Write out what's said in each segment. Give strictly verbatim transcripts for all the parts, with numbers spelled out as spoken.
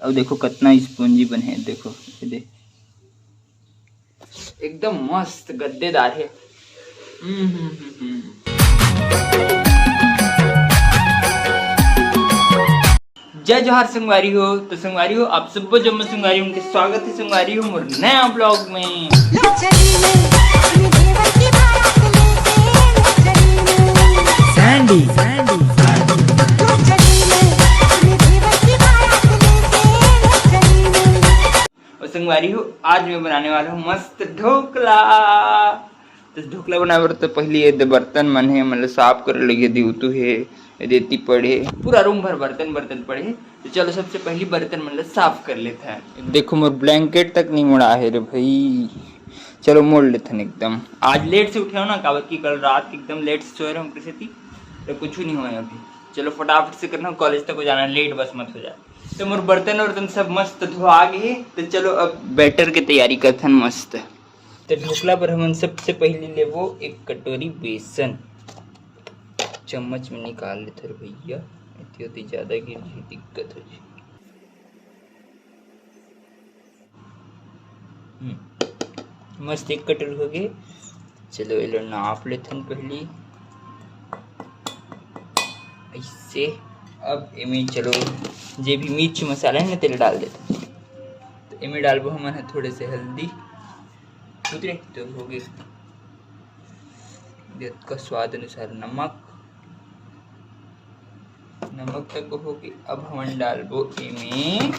अब देखो कितना स्पंजी बने हे, देखो ये दे, एकदम मस्त गद्देदार हे। हम्म, हम्म, हम्म, हम्म। जय जोहार संगवारी हो। तो संगवारी हो, आप सब्बो जम्मो संगवारी हो के स्वागत हे संगवारी हो मोर नया ब्लॉग में। और संगवारी हो, आज मैं बनाने वाला हूँ मस्त ढोकला। तो ढोकला बनाए बर तो पहले ये दे बर्तन मन हे, मतलब साफ करे लगे, दिउतू हे, ये देती पड़े, पूरा रूम भर बर्तन बर्तन पड़े। तो चलो सबसे पहले बर्तन मन ला साफ कर लेते हैं। देखो मोर ब्लैंकेट तक नहीं मोड़ा है रे भाई, चलो मोड़ लेते हैं एकदम। आज लेट से उठे हो ना, काबर कि कल रात एकदम लेट से सोए रहे हो किसी थी, तो कुछ नहीं हुआ अभी। चलो फटाफट से करना, कॉलेज तक को जाना है, लेट बस मत हो जाए। तो मोर बर्तन वर्तन सब मस्त धोआ गे हे, तो चलो अब बैटर के तैयारी करथन मस्त। तो ढोकला पर हमन सबसे पहले लेबो एक कटोरी बेसन, चम्मच में निकाल लेथन भैया, एती ओती ज्यादा गिर जाही, दिक्कत हो जाही। हम्म, मस्त एक कटोरी हो गे। चलो एला नाप लेथन पहली ऐसे। अब एमे चलो जे भी मिर्च मसाला है ना, तेला डाल देथन। तो एमे डालबो हमन ह थोड़े से हल्दी, उतरे तो हो गे। जतका स्वाद अनुसार नमक, नमक तक हो गे। अब हमन डालबो एमे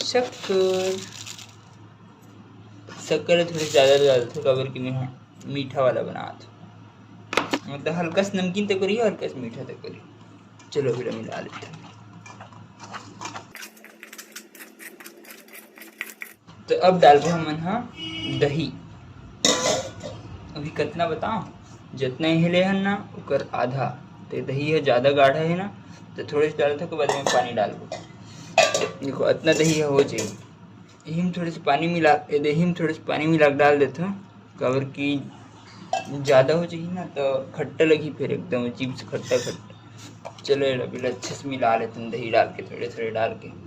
शक्कर। शक्कर थोड़ी ज्यादा डालथों, काबर कि मैं मीठा वाला बनात हूँ, मतलब हल्का सा नमकीन तक करिए, हल्का सा मीठा तक करिए। चलो फिर हम डाल देते हैं। तो अब डालबो हमन हा दही। अभी कतना बताओ, जतना एहे ले हन ना, ओकर आधा। तो दही ह ज्यादा गाढ़ा है ना, तो थोड़े से डालथों, ओकर बाद में पानी डालबो। देखो, अतना दही ह हो जाही। एही में थोड़े से पानी मिला, ए, दही में थोड़े से पानी मिला के डाल देथों, काबर कि ज्यादा हो जाही ना, तो खट्टा लगही, फिर एकदम अजीब से खट्टा खट्टा। चलो, एला पहले अच्छे से मिला लेथन, दही डाल के, थोड़े थोड़े डाल के।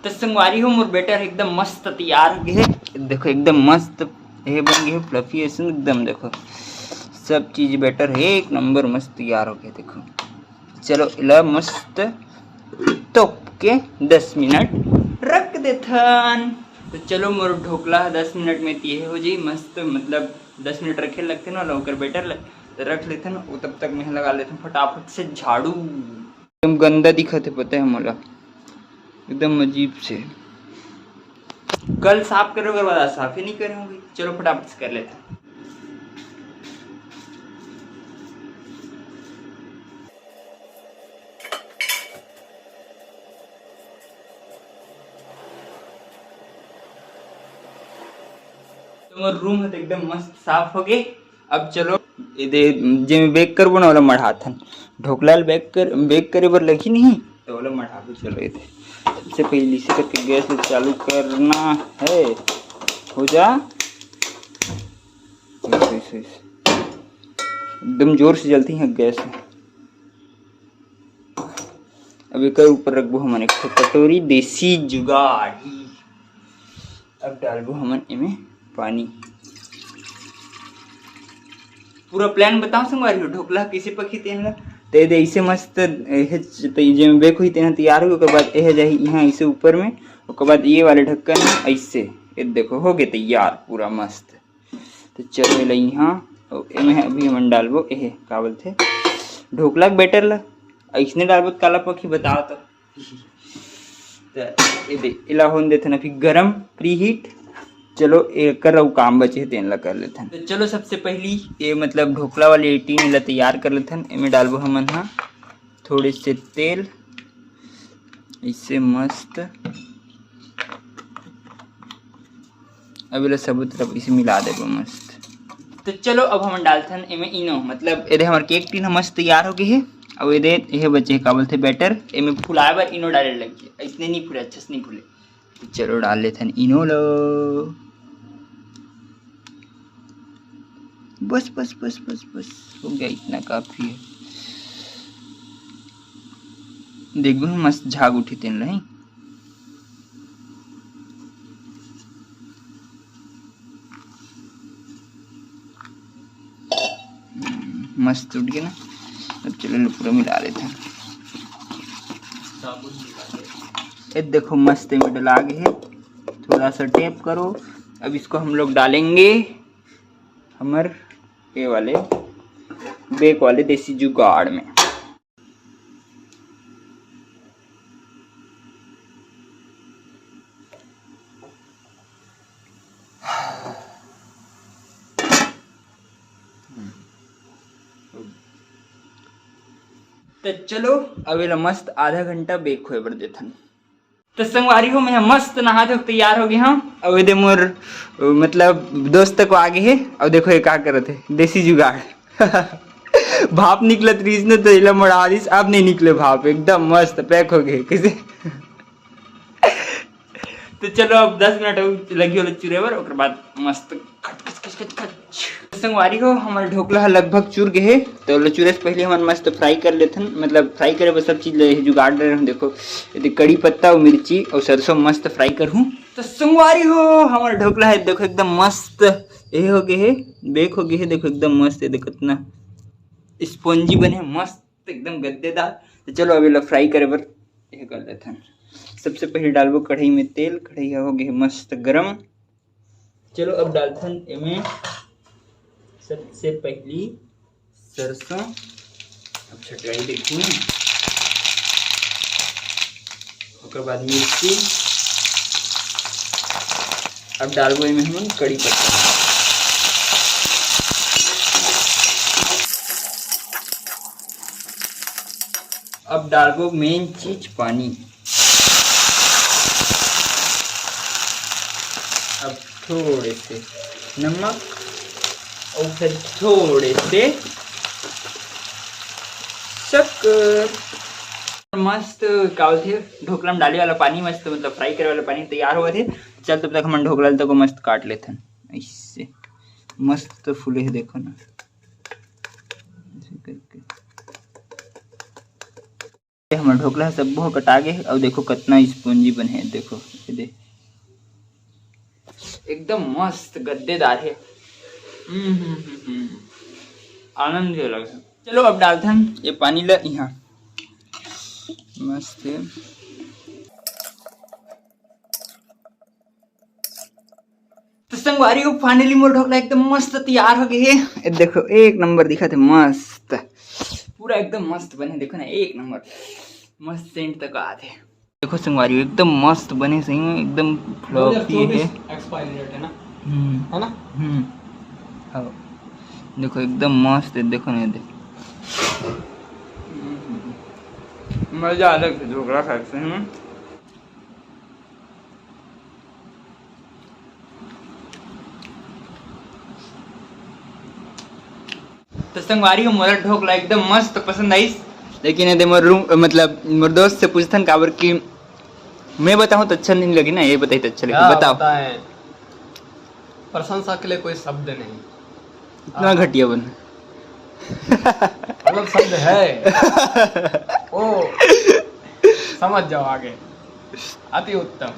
तो संगवारी हो, मोर बैटर एकदम मस्त तैयार हो गे हे। देखो, एकदम मस्त ये बन गे हे, फ्लफी असन एकदम। देखो, सब चीज बैटर हे एक नंबर, मस्त तैयार हो गे। देखो, चलो, एला मस्त तोप के दस मिनट रख देथन। तो चलो, मोर ढोकला ह दस मिनट में तिहे हो जाही मस्त, मतलब दस मिनट रखे लगथे ना, ओकर बैटर ल, तो रख लेथन। वो तब तक मैं लगा लेथन फटाफट से झाड़ू। एकदम गंदा दिखत हे, पता है मोला, एकदम अजीब से। कल साफ करे, ओकर बाद आज साफ ही नहीं करे होंगे। चलो, फटाफट से कर लेथन। तो मोर रूम ह तो एकदम मस्त साफ हो गे। अब चलो, एदे जेमे बेक करबो ना, ओला मढ़ाथन। ढोकला ल बेक कर, बेक करे बर लगही नहीं, तो ओला मढ़ाबो। चलो, एदे सबसे पहले इसे करके गैस ल चालू करना है। हो जा। होइस, होइस, होइस। एकदम जोर से जलती है गैस। अब एकर ऊपर रखबो हमन एक ठो कटोरी देसी जुगाड़ी। अब डालबो हमन एमे पानी। पूरा प्लान बताओ संगवारी हो, ढोकला कइसे पकही तेन ला। ते दे ऐसे मस्त, एहे च-, ते जेमे बेक होही तेन ह तैयार होही, ओकर बाद एहे जाही इहाँ ऐसे ऊपर में, ओकर बाद ये वाले ढक्कन में ऐसे, ये देखो हो गे तैयार पूरा मस्त। तो चलो एला इहाँ, अउ एमे अभी हमन डालबो एहे, का बोलथे, ढोकला के बैटर ला। अइसने डालबो त काला पकही बताओ तो। त ये दे, एला होन देथन अभी गरम, प्री हीट। चलो एकर अउ काम बचे हे तेन ला कर लेथन। तो चलो सबसे पहली ये मतलब ढोकला वाली टीन ला तैयार कर लेथन। एमे डालबो हमन हा थोड़े से तेल, इसे मस्त अब एला सबो तरफ इसे मिला देबो मस्त। तो चलो, अब हमन डालथन एमे इनो, मतलब एदे हमर केक टिन ह मस्त तैयार हो गे हे। अउ एदे एहे बचे हे, का बोलथे, बैटर। एमे फुलाए बर इनो डाले लगथे, इतने नहीं फूले, अच्छा से नहीं फूले। तो चलो, डाल लेथन इनो लो। बस, बस, बस, बस, बस, हो गया, इतना काफी है। देखबे, मस्त झाग उठी तेन ल, हैं? हम्म, मस्त उठ गया ना। अब चलो, पूरा मिला लेते हैं। ये देखो, मस्त एमे डला गए है। थोड़ा सा टैप करो। अब इसको हम लोग डालेंगे हमर ये वाले बेक वाले देसी जुगाड़ में। तो चलो, अब एला मस्त आधा घंटा बेक होए बर देथन। तो संगवारी हो, मैं मस्त नहा धो के तैयार हो गए हूँ। अब एदे मोर, मतलब, दोस्त को आगे है। अब देखो, ये का करत है, देसी जुगाड़। भाप निकलत रहीस न, तो एला मड़ा दिस, अब नहीं निकले भाप, एकदम मस्त पैक हो गए। कैसे? तो चलो, अब दस मिनट अउ लगी होला चुरे बर, ओकर बाद मस्त खच, खच, खच, खच, खच। संगवारी हो, हमर ढोकला ह लगभग चुर गे हे, तो ओला चुरे से पहले हमन मस्त फ्राई कर लेथन, मतलब फ्राई करे बर सब चीज ले जुगाड़ ले रहन। देखो, एदे कड़ी पत्ता अउ मिर्ची अउ सरसों मस्त फ्राई करहूँ। तो संगवारी हो, हमर ढोकला हे, देखो एकदम मस्त ये हो गे हे, बेक हो गे हे। देखो एकदम मस्त, ये देखो कितना स्पंजी बने, मस्त एकदम गद्देदार। तो चलो, अब एला फ्राई करे बर ये कर लेथन। सबसे पहले डालबो कढ़ाई में तेल, कढ़ाई हो गे हे मस्त गरम। चलो, अब डालथन एमे सबसे पहली सरसों। अब छटकाई देखू, ओकर बाद मिर्ची, अब डालबो एमे हमन कड़ी पत्ता। अब डालबो मेन चीज, पानी। अब थोड़े से नमक अउ फिर थोड़े से शक्कर। मस्त, का बोलथे, ढोकला में डाले वाला पानी मस्त, मतलब फ्राई करे वाला पानी तैयार होवत हे। चल, तब तक हमन ढोकला ल तको मस्त काट लेथन। ऐसे मस्त फूले हे, देखो ना, ऐसे करके। हमर ढोकला ह सब्बो ह कटा गे हे। अउ देखो कतना स्पंजी बने हे, देखो ये दे, एकदम मस्त गद्देदार हे। हम्म, हम्म, हम्म, हम्म। आनंद ही अलग है। चलो, अब डालथन ये पानी ल इहाँ, मस्त हे। तो संगवारी हो, finally मोर ढोकला एकदम मस्त तैयार हो गए हे। ये देखो, एक नंबर दिखत हे, मस्त, पूरा एकदम मस्त बने। देखो ना, एक नंबर, मस्त सेंट तक आत हे। देखो संगवारी हो, एकदम मस्त बने, सही में एकदम फ्लॉपी हे। एक्सपायरी डेट है ना? हम्म। है ना? हम्म। हाँ। देखो एकदम मस्त हे, देखो ना ये दे। मजा आ गया ढोकला खाए के, सही में। तो संगवारी हो, मोला ढोकला एकदम मस्त पसंद आइस, लेकिन ये दे मोर रूम, मतलब मोर दोस्त से पूछथन, काबर कि मैं बताहूँ तो अच्छा नहीं लगे ना, ये बताई तो अच्छा लगे। क्या बताओ। बताएं? प्रशंसा के लिए कोई शब्द नहीं। इतना हाँ। घटिया बन। मतलब शब्द है। ओ, समझ जाओ आगे। अति उत्तम।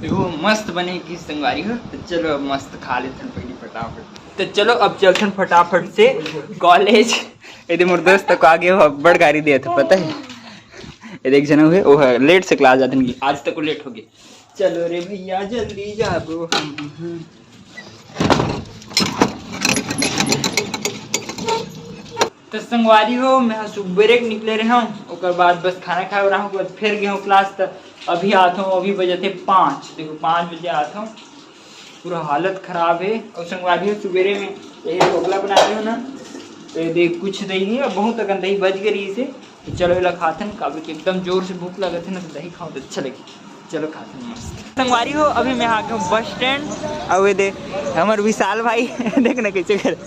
देखो, मस्त बने कि संगवारी हो, तो चलो अब मस्त खा लेथन पहली फटाफट। तो चलो अब चलथन फटाफट से कॉलेज। ये दे मोर दोस्त तक आगे हो, बड़ गाड़ी दिया था, पता है? ये देख जना हुए, वो है, लेट से क्लास जाते हैं, आज तक वो लेट हो गए। चलो रे भैया, जल्दी जाबो हम। तो संगवारी हो, मैं ह सुबेरे के निकले रहे हूँ, ओकर बाद बस खाना खाए रहा हूँ, ओकर बाद फिर गए हूँ क्लास। तो अभी आत हूँ, अभी बजे थे पाँच, देखो पाँच बजे आत हूँ, पूरा हालत खराब है। और संगवारी हो, सुबेरे में यही ढोकला बना रहे हो ना, तो ये देख कुछ दही नहीं, अब बहुत अकन दही बच गई से। तो चलो, एला खाथन, काबर कि एकदम जोर से भूख लगत हे ना, तो दही खाओ तो अच्छा लगे। चलो खाथन मस्त। संगवारी हो, अभी मैं आ गया हूँ बस स्टैंड। अउ ये दे हमर विशाल भाई, देख ना कैसे कर।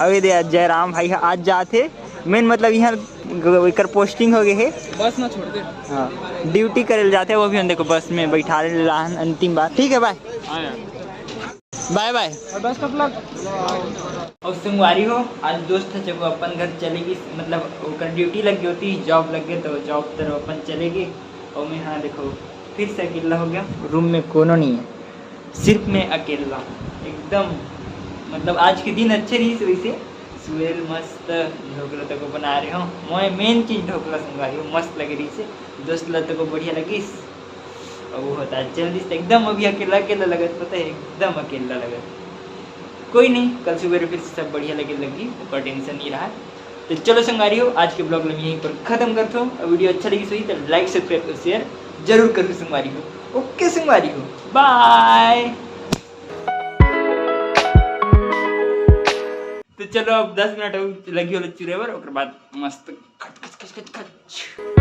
अउ ये दे जयराम भाई आज जात हे, मेन मतलब यहाँ ग-, एकर पोस्टिंग हो गए हे। बस ना छोड़ दे। हाँ, ड्यूटी करे ल जाते, वो भी हम देखो बस में बैठा ले लाहन अंतिम बार। ठीक है, बाय। हाँ यार। बाय बाय। और बेस्ट ऑफ लक। और संगवारी हो, आज दोस्त ह चको अपन घर चले गिस, मतलब ओकर ड्यूटी लग गई होती, जॉब लग गए तो जॉब तरफ अपन चले गए। और मैं, हाँ देखो, फिर से अकेला हो गया, रूम में कोनो नहीं है, सिर्फ मैं अकेला एकदम। मतलब आज के दिन अच्छे रही वैसे, सुबह मस्त ढोकला तको बना रहे हो, मैं मेन चीज ढोकला संगवारी हो मस्त लगे रही से, दोस्त ला तको बढ़िया लगिस। अब वो होता है जल्दी से एकदम अभी अकेला अकेला लगत, पता है, एकदम अकेला लगत। कोई नहीं, कल सुबह फिर से सब बढ़िया लगे लगी, ऊपर टेंशन नहीं रहा। तो चलो संगवारी हो, आज के ब्लॉग में यहीं पर खत्म करता हूँ। और वीडियो अच्छा लगी सही तो लाइक, सब्सक्राइब और शेयर जरूर करो संगवारी हो। ओके संगवारी हो, बाय। तो चलो, अब दस मिनट लगी हो चूरे बर, ओकर बाद मस्त खच खच खच खच खच।